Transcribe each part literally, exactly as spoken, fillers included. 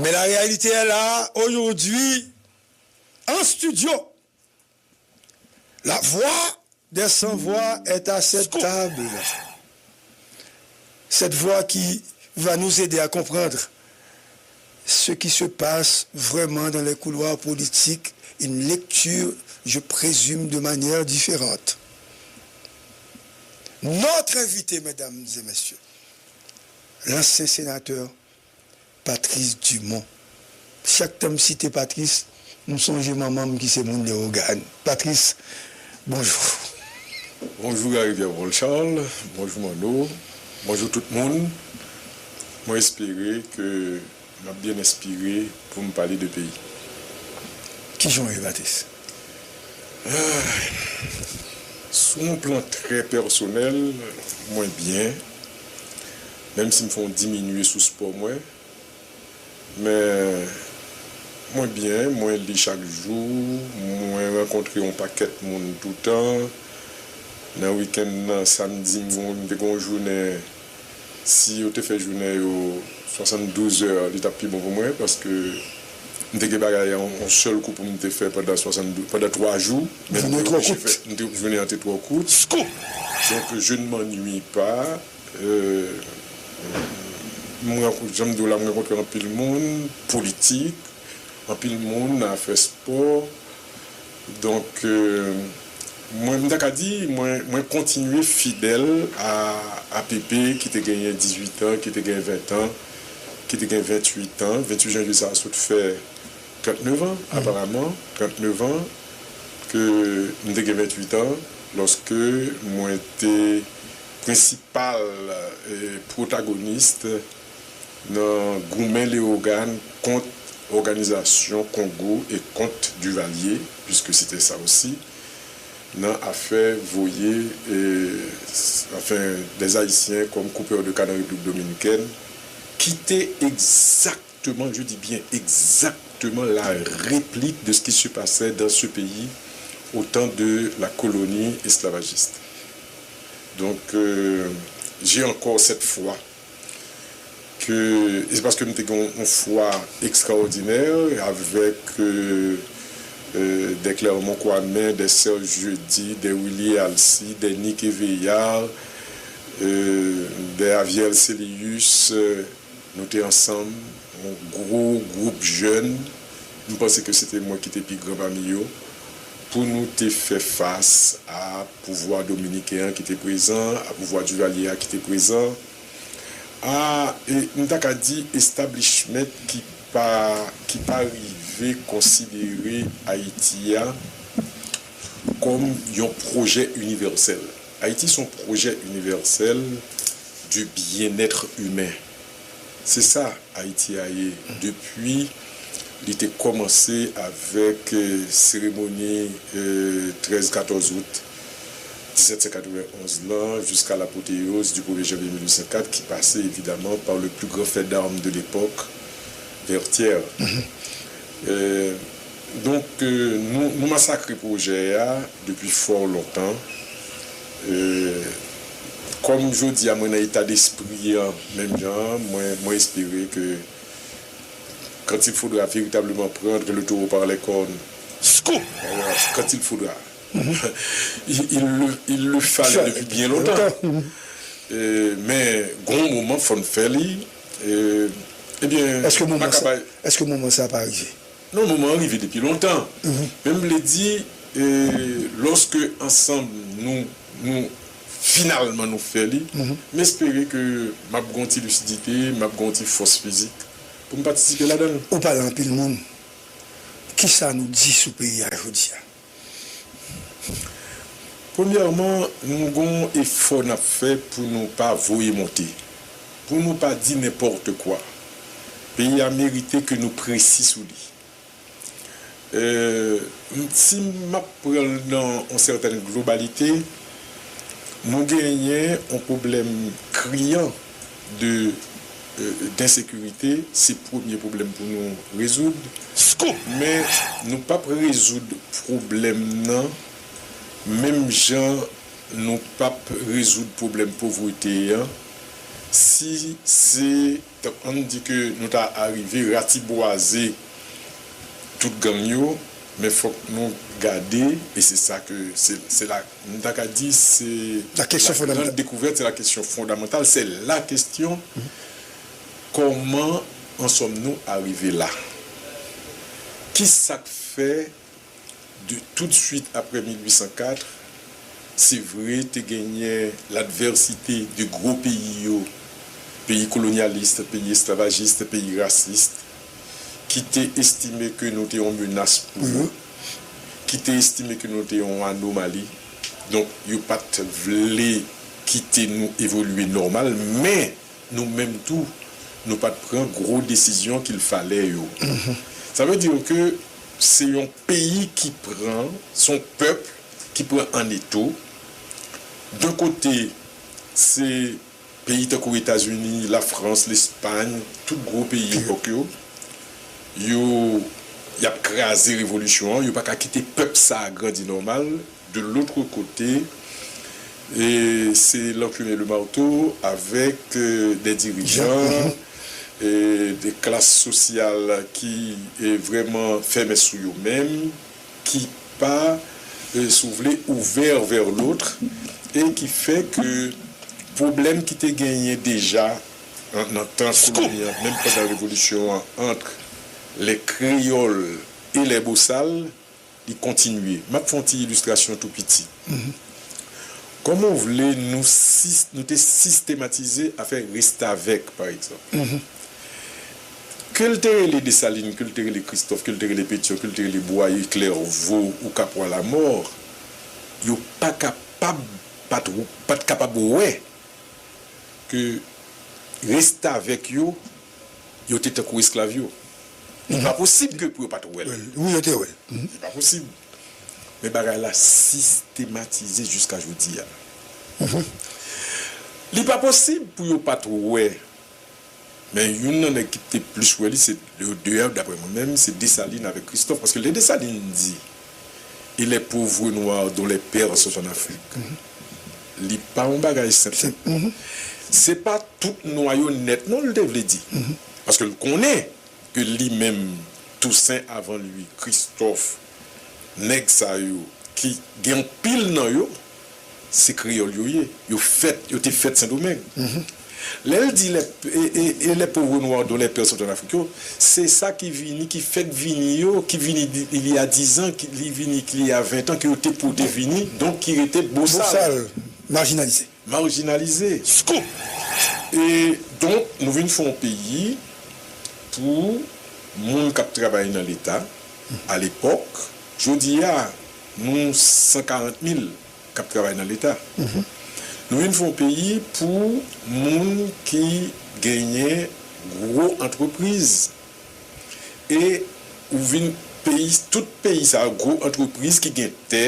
Et la réalité est là, aujourd'hui, en studio. La voix des sans voix est à cette table. Cette voix qui va nous aider à comprendre ce qui se passe vraiment dans les couloirs politiques, une lecture, je présume, de manière différente. Notre invité, mesdames et messieurs, l'ancien sénateur Patrice Dumont. Chak tan m site Patrice, m sonje manman m ki se moun Leyogàn. Patrice, bonjou. Bonjou Gary Pierre Paul Charles, bonjou Manno, bonjou tout moun. Mwen espere ke m ap byen enspire pou m pale de peyi. Kijan w ye, Patrice? Ah, sou yon plan trè pèsonèl, mwen byen. Menm si m fè yon diminye sou spò mwen, men mwen byen, mwen li chak jou, mwen rankontre yon pakèt moun toutan. Nan wikenn nan, samdi, m gon- m te gon jounen, si yo te fè jounen yo swasanndouz è, li t ap pi bon pou mwen, paske m te gen bagay an yon sèl kou pou m te fè pandan swasanndouz, pandan twa jou, men m te oblije fè, m te, jounen an te twò kout. Donk, je ne m'ennuie pas. Euh, m rankontre, jan m di w la, m rankontre anpil moun politik, anpil moun nan afè spò. Donk, euh, mwen, m ta ka di, mwen, mwen kontinye fidèl a, a Pepe, ki te genyen dizuit an, ki te gen ven an, ki te gen venntuit an. Venntuit janvye sa a sot fè trannnev an, aparaman, trannnev an, ke m te gen venntuit an, lòske mwen te prensipal, eh, pwotagonis nan goumen Leyogàn kont òganizasyon Kongo e kont Duvalier, puisque c'était ça aussi, nan afè voye, eh, enfin, des Haïtiens comme coupeurs de canne en République dominicaine, ki te egzakteman, je dis bien exactement, la réplique de ce qui se passait dans ce pays au temps de la colonie esclavagiste. Donc, euh, j'ai encore cette foi que, et c'est parce que m te gen yon fwa ekstraòdinè avèk, euh, euh, des Clermont Kwame, des Serge Jeudi, des Willy Alcy, des Nick Éveillard, euh, des Aviel Célius, euh, nou te ansanm, yon gwo gwoup jèn. M panse ke se te mwen ki te pi gran pami yo, pou nou te fè fas a pouvwa dominiken an ki te prezan, a pouvwa Duvalier a ki te prezan, a, e, m ta ka di establishment ki pa, ki pa rive konsidere Ayiti a kòm yon pwojè inivèsèl. Ayiti se yon pwojè inivèsèl du bien-être humain. Se sa Ayiti a ye depi li te kòmanse avèk, eh, seremoni, eh, trèz katòz out disèt san katrevenn onz lan, jiska lapoteyoz du premye janvye mil uit san kat, ki pase évidemment par le plus grand fait d'armes de l'époque, Vertières. Eh, donk, eh, nou, nou masakre pwojè a depi fò lontan. Eh, kòm jodi a mwen nan eta despri an, menm jan an, mwen, mwen espere ke quand il faudra véritablement prendre le taureau par les cornes, scoop! Quand il faudra. Il, il le, il le fallait depuis bien longtemps. Eh, men, gon moman, fò n fè li. Eh, ebyen, èske moman sa, èske moman sa pa rive? Non, moman an rive depi lontan. Men m vle di, eh, lòske ansanm nou, nou, finalman nou fè li, m espere ke m ap gen yon ti lisidite, m ap gen yon ti fòs fizik pou m patisipe ladan l. Ou pale anpil moun. Kisa nou di sou peyi a jodi a? Premyèman, nou gon efò n ap fè pou nou pa voye monte, pou nou pa di nenpòt kwa. Peyi a merite ke nou presi sou li. Euh, si m ap pran l nan yon sètèn globalite, nou genyen yon pwoblèm kriyan de, euh, densekirite, se premye pwoblèm pou nou rezoud. Scoop! Men nou p ap rezoud pwoblèm nan menm jan nou p ap rezoud pwoblèm povrete an Si se, ann di ke nou ta arive ratibwaze tout gang yo, men fòk nou gade, e se sa ke, se, se la, m ta ka di, se la grande découverte, c'est la question fondamentale, c'est la question, comment en sommes-nous arrivés là? Ki sa k fè de tout swit apre mil uit san kat, se vre, te genyen ladvèsite de gwo peyi yo, peyi kolonyalis, peyi esklavajis, peyi rasis, ki te estime ke nou te yon menas pou yo, ki te estime ke nou te yon anomali. Donk, yo pa t vle kite nou evolye nòmal, men nou menm tou, nou pa t pran gwo desizyon qu'il fallait yo. Sa vle di ke se yon peyi ki pran, se yon pèp ki pran an eto. De kote, se peyi tankou Etazini, Lafrans, Lespay, tout gwo peyi epòk yo, yo, y ap kraze revolisyon an, yo pa ka kite pèp sa a grandi nòmal. De l'autre côté, e se l'enclume et le marteau avec euh, des dirigeants, e de klas sosyal ki e vrèman fèmen sou yo menm, ki pa, e, si w vle, ouvè vè lòt, e ki fè ke pwoblèm ki te genyen deja an- nan tan koloni an, menm pandan revolisyon an, entre les créoles et les bossales, li kontinye. M ap fè yon ti ilistrasyon tou piti. Kòman w vle nou, sis- nou te sistematize afè restavèk, pa egzanp? Ke l te rele Desalin, ke l te rele Kristòf, ke l te rele Petyon, ke l te rele Bwaye, Klèvo ou Kapwa Lamò, yo pa kapab, pa t, pa t kapab wè ke restavèk yo, yo te tankou esklav yo. Li pa posib ke pou yo pa t wè l. Wi, yo te wè. Li pa posib. Men bagay la sistematize jiska jodi a. Li pa posib pou yo pa t wè. Men youn nan nèg ki te plis wè li, se le deyè, daprè mwen menm, se Desalin avèk Kristòf. Paske lè Desalin di, et les pauvres noirs dont les pères sont en Afrique, li pa yon bagay senp. Se pa tout nwa yo nèt non, li te vle di. Paske l konnen ke li menm, Tousen avan li, Kristòf, nèg sa yo ki gen anpil nan yo, se kreyòl yo ye. Yo fèt, yo te fèt Sendomeng. Lè l di les, et, et, et les pauvres noirs dont les pères sont en Afrique yo, se sa ki vini, ki fèk vini yo, ki vini di- il y a dix ans, ki, li vini il y a vingt ans, ke yo te pote vini, donk ki rete bosal. Bosal, majinalize. Majinalize. Scoop! E donk, nou vin fè yon peyi pou moun k ap travay nan Leta, alepòk. Jodi a, nou san karant mil k ap travay nan Leta. Nou vin fè yon peyi pou moun ki genyen gwo antrepriz. E ou vin peyi, tout peyi sa, gwo antrepriz ki gen tè,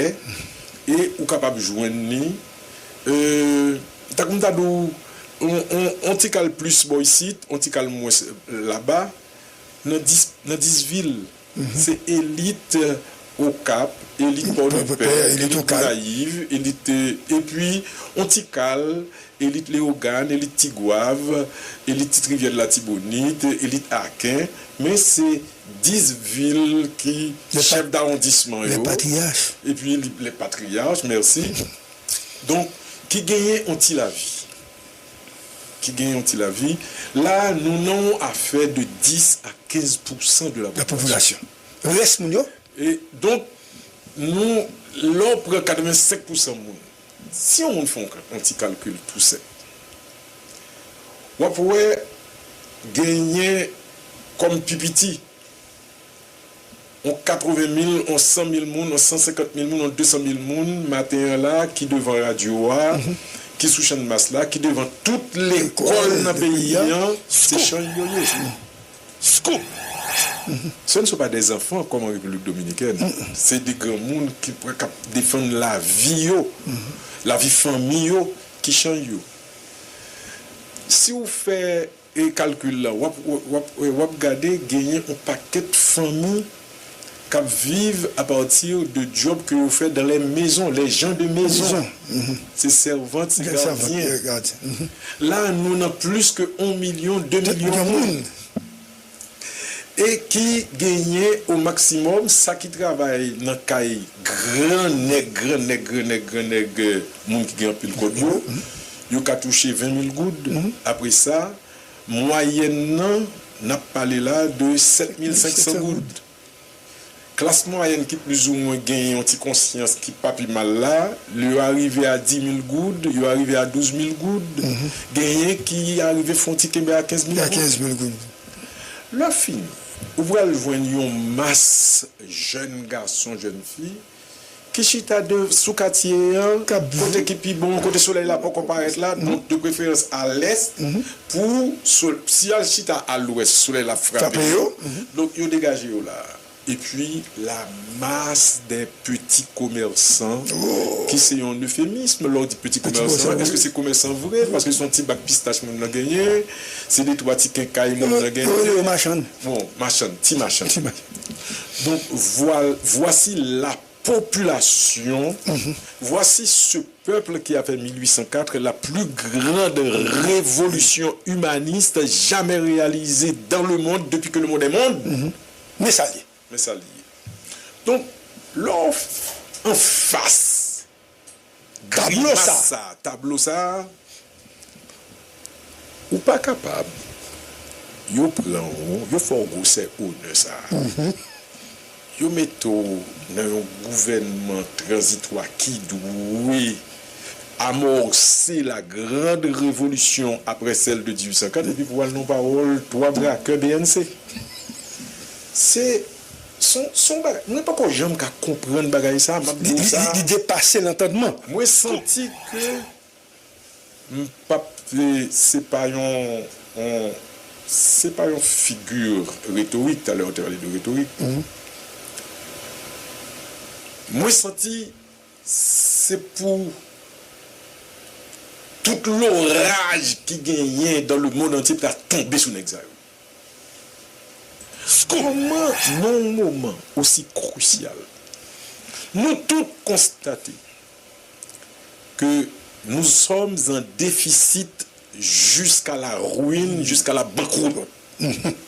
e ou kapab jwenn li, e, tankou m ta di w, on, on, on ti kal plis bò isit, on ti kal mwens laba, nan dis, nan dis vil. Se elit Okap, elit Pòdepè, elit Gonayiv, elit, e, epi on ti kal elit Leyogàn, elit Tigwav, elit Ti Rivyè de Latibonit, elit Aken, men se dis vil ki chèf dawondisman yo, epi lè patriyach, mèsi. Donk, ki genyen on ti lavi. Ki genyen on ti lavi. La, nou nan on afè de dis a kenz pousan de la popilasyon. Rès moun yo? E donk, nou, lè w pran katrevensenk pousan moun, si yon moun fè yon, yon ti kalkil tou senp, w ap wè genyen kòm pi piti, yon katreven mil, yon san mil moun, yon san senkant mil moun, yon de san mil moun, maten an la, ki devan radyo a, ki sou Channmas la, ki devan tout lekòl nan peyi an, se Chanj yo ye. Scoop! Ce ne sont pas des enfants comme en République dominicaine. C'est des granmoun ki, k ap defann lavi yo, lavi fanmi yo, ki Chanj yo. Si w fè, e, kalkil la, w ap, w ap, w ap gade genyen yon pakèt fanmi k ap viv apati de djòb ke yo fè dans les maisons, les gens de maison. Se sèvant, se gadyen. La, nou nan plis ke yon milyon, de milyon moun. E ki genyen o maksimòm sa ki travay nan kay gran nèg, gran nèg, gran nèg, gran nèg, moun ki gen anpil kòb yo, yo ka touche ven mil goud. Apre sa, mwayèn nan, n ap pale la de sèt mil senk san goud. Klas mwayèn ki plizoumwen genyen yon ti konsyans ki pa pi mal la, lè yo arive a dis mil goud, yo arive a douz mil goud, genyen ki arive fè yon ti kenbe a kenz mil goud. Lè fini, ou pral jwenn yon mas jèn gason, jèn fi, ki chita de, sou katye an, kote ki pi bon, kote solèy la poko parèt la, donk de preferans a lès, pou sol-, si y al chita a lwès, solèy la ap frape yo, donk yo degaje yo la. Epi, la masse des petits commerçants, ki se yon eufemisme, lè w di peti komèsan, èske se komèsan vre? Paske se yon ti bak pistach moun nan genyen, se de twa ti kenkay moun nan genyen. Yo rele yo machann. Bon, machann, ti machann. Ti machann. Donc, voilà, voici la population, voici ce peuple qui a fait mille huit cent quatre, la plus grande révolution humaniste jamais réalisée dans le monde depuis que le monde est monde. Men sa l ye. Men sa l ye. Donk, lè w anfas tablo sa, tablo sa, ou pa kapab, yo pran w, yo fè w gwosè onè sa. Yo mete w nan yon gouvènman tranzitwa ki dwe amorse la grande révolution après celle de dix-huit cent quatre, epi pou w al nan pawòl twa brakè B N C. Se, se yon, se yon bagay, mwen poko janm ka konprann bagay sa, m ap di w sa. Li, li, li depase lantandman. Mwen santi ke m p ap, se pa yon, yon, se pa yon figi retorik, talè w te pale de retorik. Mwen santi se pou tout loraj ki genyen dans le monde entier ta tonbe sou nèg sa yo. Kòman, nan yon moman osi krisyal, nou tout konstate que nous sommes en déficit jusqu'à la ruine, jusqu'à la banqueroute.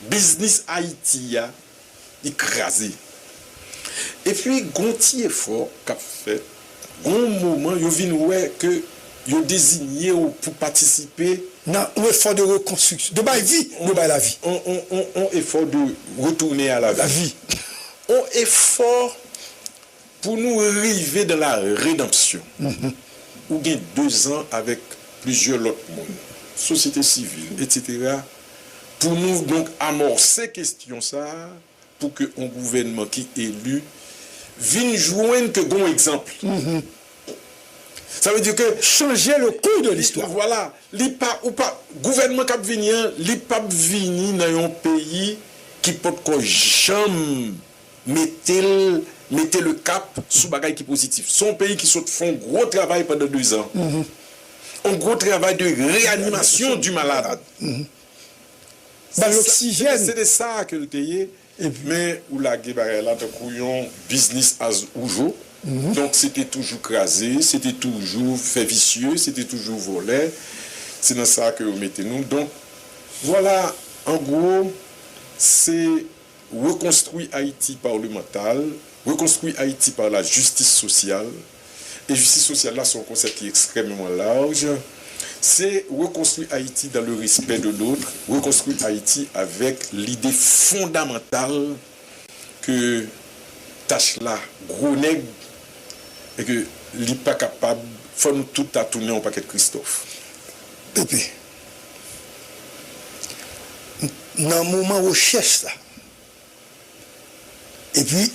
Biznis Ayiti a, li kraze. Epi, gon ti efò k ap fèt, gon moman, yo vin wè ke yo dezinye w pou patisipe nan yon efò de rekonstriksyon, de bay vi, de bay lavi. On, on, on, on efò de retounen a lavi. Lavi. On efò pou nou rive dans la rédemption. Ou gen dezan avèk plizyè lòt moun, sosyete sivil, etsetera, pou nou donk amòse kesyon sa a, pou ke yon gouvènman ki eli vin jwenn ke gon egzanp. Sa vle di ke chanje le cours de l'histoire. Vwala, li pa, ou pa, gouvènman k ap vini an, li p ap vini nan yon peyi ki potko janm mete l, mete le cap sou bagay ki pozitif. Se yon peyi ki sot fè yon gwo travay pandan dezan. Yon gwo travay de réanimation du malade. Ba l oksijèn. Se te sa ke l te ye. Men ou lage bagay la tankou yon business as usual. Donk, se te toujou kraze, se te toujou fè visye, se te toujou vòlè. Se nan sa ke yo mete nou. Donk, vwala, an gwo, se rekonstwi Ayiti par le mental, rekonstwi Ayiti par la justice sociale. E jistis sosyal la, se yon konsèp ki ekstrèmeman laj. Se rekonstwi Ayiti dans le respect de l'autre, rekonstwi Ayiti avèk lide fondamantal ke tach la gwo nèg e ke li pa kapab, fò nou tout ta tounen yon pakèt Kristòf. Pepe, nan moman rechèch la, epi,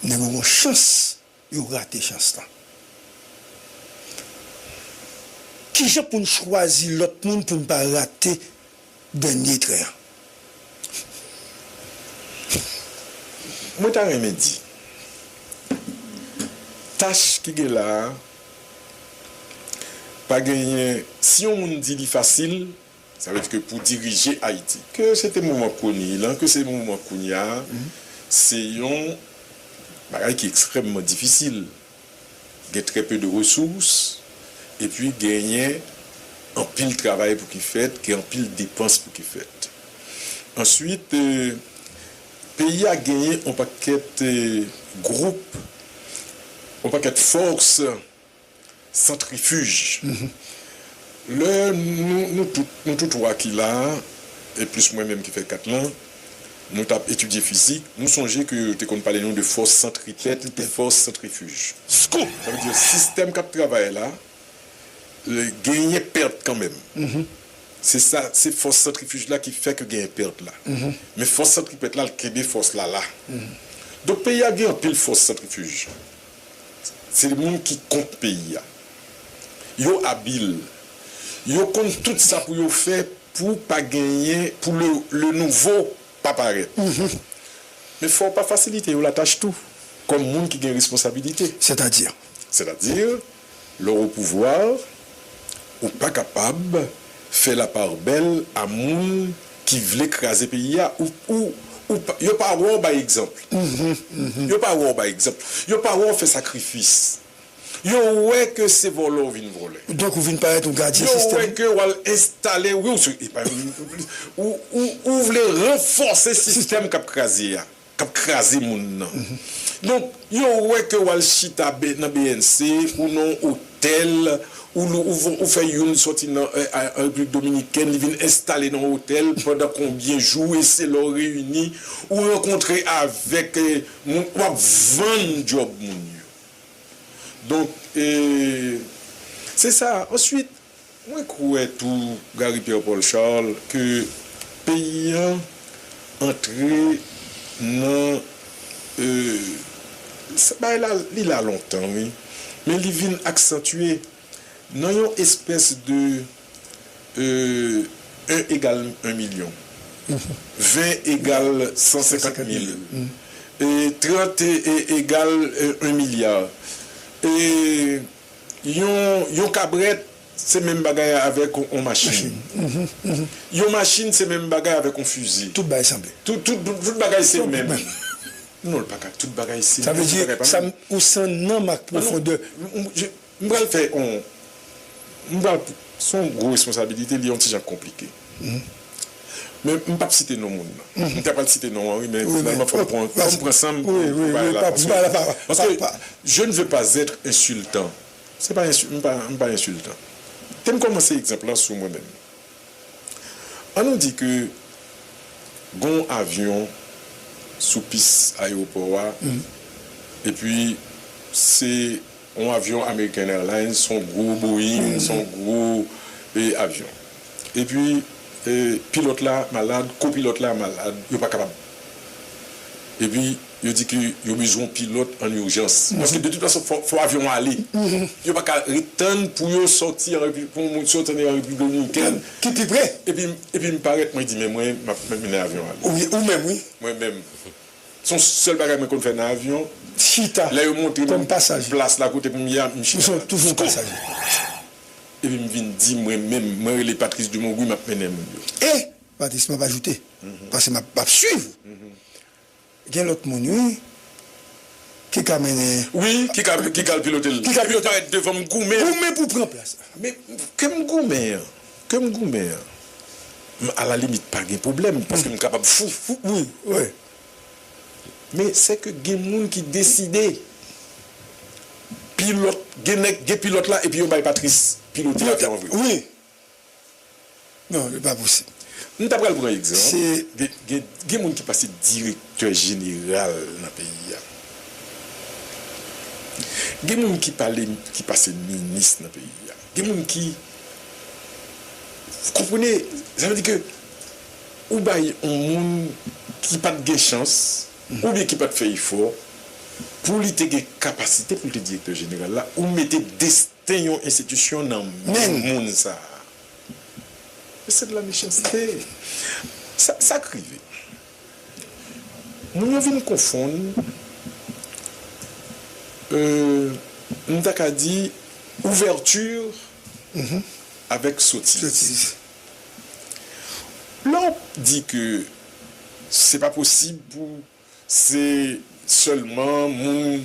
nèg yo gon chans, yo rate chans lan. Kijan pou n chwazi lòt moun pou n pa rate dènye tren an? Mwen ta renmen di, tach ki gen la a, pa genyen, si yon moun di li fasil, sa vle di ke pou dirije Ayiti, ke se te moman koloni lan, ke se moman kounye a, Se yon bagay ki ekstrèmman difisil. Gen trè pe de resous, epi genyen anpil travay pou ki fèt, gen anpil depans pou ki fèt. Answit, eh, peyi a genyen yon pakèt, eh, gwoup, yon pakèt fòs santrifij. Lè nou, nou tout, nou tout twa ki la a, e plis mwen menm ki fè kat lan, nou t ap etidye fizik, nou sonje ke yo te konn pale nou de fòs santripèt e fòs santrifij. Sa vle di, sistèm k ap travay la, genyen pèt kanmenm. Se sa, se fòs santrifij la ki fè ke genyen pèt la. Men fòs santripèt la, l kenbe fòs la la. Donk, peyi a gen anpil fòs santrifij. Se moun ki kont peyi a. Yo abil. Yo konn tout sa pou yo fè pou pa genyen, pou le, le nouveau pa parèt. Men fò w pa fasilite yo latach tou, kòm moun ki gen responsabilite. Sètadi? Sètadi, lè w o pouvwa, ou pa kapab fè lapabèl a moun ki vle kraze peyi a. Ou, ou, ou pa, yo pa wè w bay egzanp. Yo pa wè w bay egzanp. Yo pa wè w fè sakrifis. Yo wè ke se vòlè w vin vòlè. Donk, ou vin parèt yon gadyen sistèm. Yo wè ke w al enstale, wi, ou se, e pa, ou, ou, ou vle ranfòse sistèm k ap kraze a, k ap kraze moun nan. Donk, yo wè ke w al chita be-, nan B N C, ou nan otèl, ou, ou, ou fè youn sòti nan, eh, a, an Repiblik Dominikèn, li vin enstale nan otèl pandan konbyen jou, e se lè w reyini, ou rankontre avèk, eh, moun, w ap vann djòb moun yo. Donk, eh, se sa. Answit, mwen kwè tou, Gary Pierre Paul Charles, ke peyi an antre nan, eh, sa, bagay la, li la lontan, wi. Men li vin aksantye nan yon espès de, euh, un égal un million, vingt égal cent cinquante mille, et trente é-, égal, euh, un milliard. E yon, yon kabrèt, se menm bagay avèk yon, yon machin. Yon machin, se menm bagay avèk yon fizi. Tout bagay sanble. Tout, tout, tout, tout bagay se menm. Non, l pa ka, tout bagay se menm. Sa vle di, sa, ou san nanm ak pwofondè. M, m, je, m pral fè yon, m pral, se yon gwo responsabilite, li yon ti jan konplike. Men m p ap site non moun nan. M ta pral site non an, wi, men finalman, fò m pran, fò m pran san m pou bagay la. Paske, paske je ne veux pas être insultant. Se pa ensi-, m pa, m pa ensiltan. Te m kòmanse egzanp lan sou mwen menm. Ann nou di ke gon avyon sou pis ayewopò a, epi se yon avyon American Airlines, se yon gwo Boeing, se yon gwo, e, avyon. Epi, e, pilòt la malad, kopilòt la malad, yo pa kapab. Epi, yo di ke yo bezwen yon pilòt an ijans. Paske de tout fason, fò, fò avyon an ale. Yo pa ka ret tann pou yo sòti an Repi-, pou moun sòti an Repiblik Dominikèn. Ki pi pre. Epi, epi m parèt, mwen di, men mwen, m ap mennen avyon an ale. Ou, ou menm, wi. Mwen menm. Se yon sèl bagay mwen konn fè nan avyon. Chita. Lè yo montre m plas la kote pou m ye a, m chita. Ou se toujou yon pasaje. Epi m vin di, mwen menm, mwen rele Patrice Dumont, wi, m ap mennen moun yo. E, Patrice, m ap ajoute. Paske m ap, m ap swiv ou. Gen lòt moun, wi, ki ka mennen. Wi, ki ka, ki ka al pilote l. Ki ka pilote l. Epi parèt devan m goumen. Goumen pou pran plas la. Men, ke m goumen an, ke m goumen an, m, a la limit, pa gen pwoblèm, paske m kapab fou. Fou, wi, wi. Men, se ke gen moun ki deside. Pilòt, gen nèg, gen pilòt la, epi yo bay Patrice pilote avyon an vre. Wi. Non, li pa posib. M ta pral pran egzanp. Gen, gen, gen moun ki pase direktè jeneral nan peyi a. Gen moun ki pale, ki pase minis nan peyi a. Gen moun ki, vous comprenez, sa vle di ke ou bay yon moun ki pa t gen chans, oubyen ki pa t fè efò, pou li te gen kapasite pou l te direktè jeneral la, ou mete desten yon enstitisyon nan men moun sa a. C'est de la méchanceté. Sa, sa k rive. Moun yo vin konfonn, euh, m ta ka di, ouverture avèk sotiz. Sotiz. Lè w di ke se pa posib pou se sèlman moun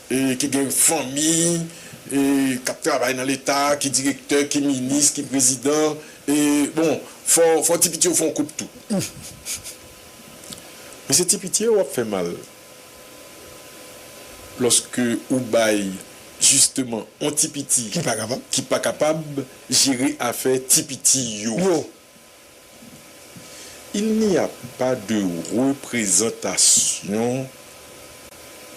e, ki gen fanmi, e, k ap travay nan Leta, ki direktè, ki minis, ki prezidan. E, bon, fò, fò ti piti yo fè yon kout tou. Men se ti piti yo w ap fè mal. Lòske ou bay, jisteman, yon ti piti ki pa kapab, ki pa kapab jere afè ti piti yo. Yo. Il n'y a pas de représentation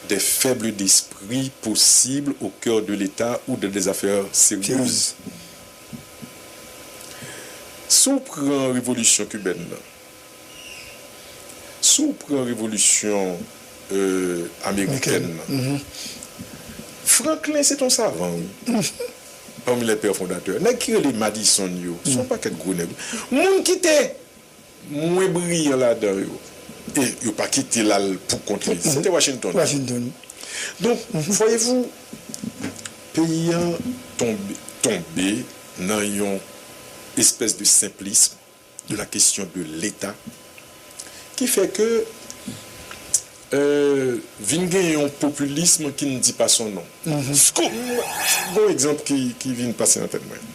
des faibles d'esprit possible au cœur de l'État ou dans des affaires sérieuses. Si w pran revolisyon kibèn nan, si w pran revolisyon, euh, amerikèn nan, Franklin se t on savan, wi. Parmi les pères fondateurs. Nèg ki rele Madison yo, se yon pakèt gwo nèg. Moun ki te mwen briyan ladan yo, e yo pa kite l al pou kont li. Se te Washington. Washington. Donk, voyez-vous, peyi an tonbe, tonbe nan yon espèce de simplisme de la question de l'État, ki fè ke, euh, vin gen yon popilism qui ne dit pas son nom. Scoop! Bon egzanp ki, ki vin pase nan tèt mwen.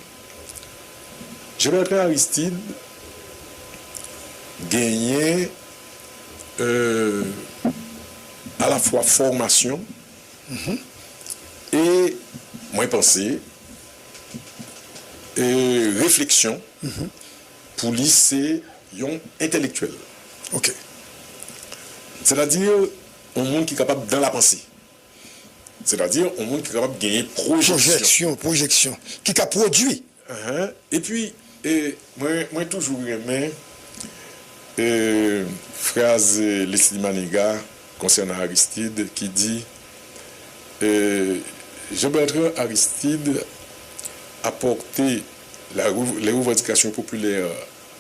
Jean-Bertrand Aristide genyen, euh, alafwa fòmasyon e, mwen panse, e refleksyon pou li se yon entèlektyèl. Ok. Sètadi, yon moun ki kapab dans la pensée. Sètadi, yon moun ki kapab genyen pwojeksyon. Pwojeksyon, pwojeksyon. Ki ka pwodui. Ahan. Epi, e, mwen, mwen toujou renmen, e, fraz, e, Leslie Manigat konsènan Aristide ki di, e, Jean-Bertrand Aristide a porté la rev-, les revendications populaires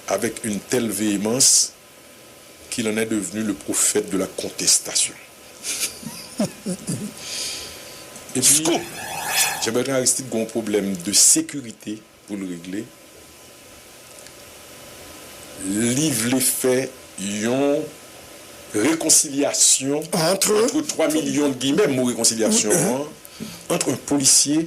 avec une telle véhémence qu'il en est devenu le prophète de la contestation. Epi, Jean-Bertrand Aristide gen yon pwoblèm de sekirite pou l regle. Li vle fè yon rekonsilyasyon ant twa milyon, giymen, mo rekonsilyasyon an, ant yon polisye